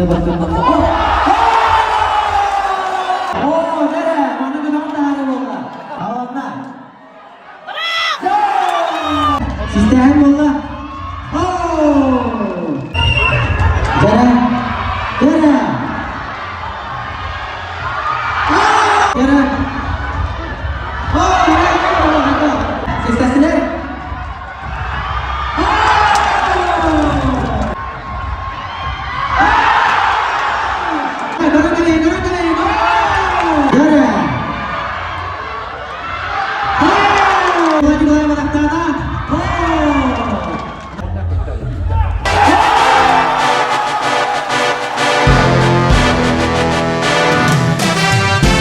Оо, дэрэ, маны көтөҕөн таһаары буолла. Аланна. Систээһин буолла. Оо! Дэрэ, дэрэ. Дэрэ.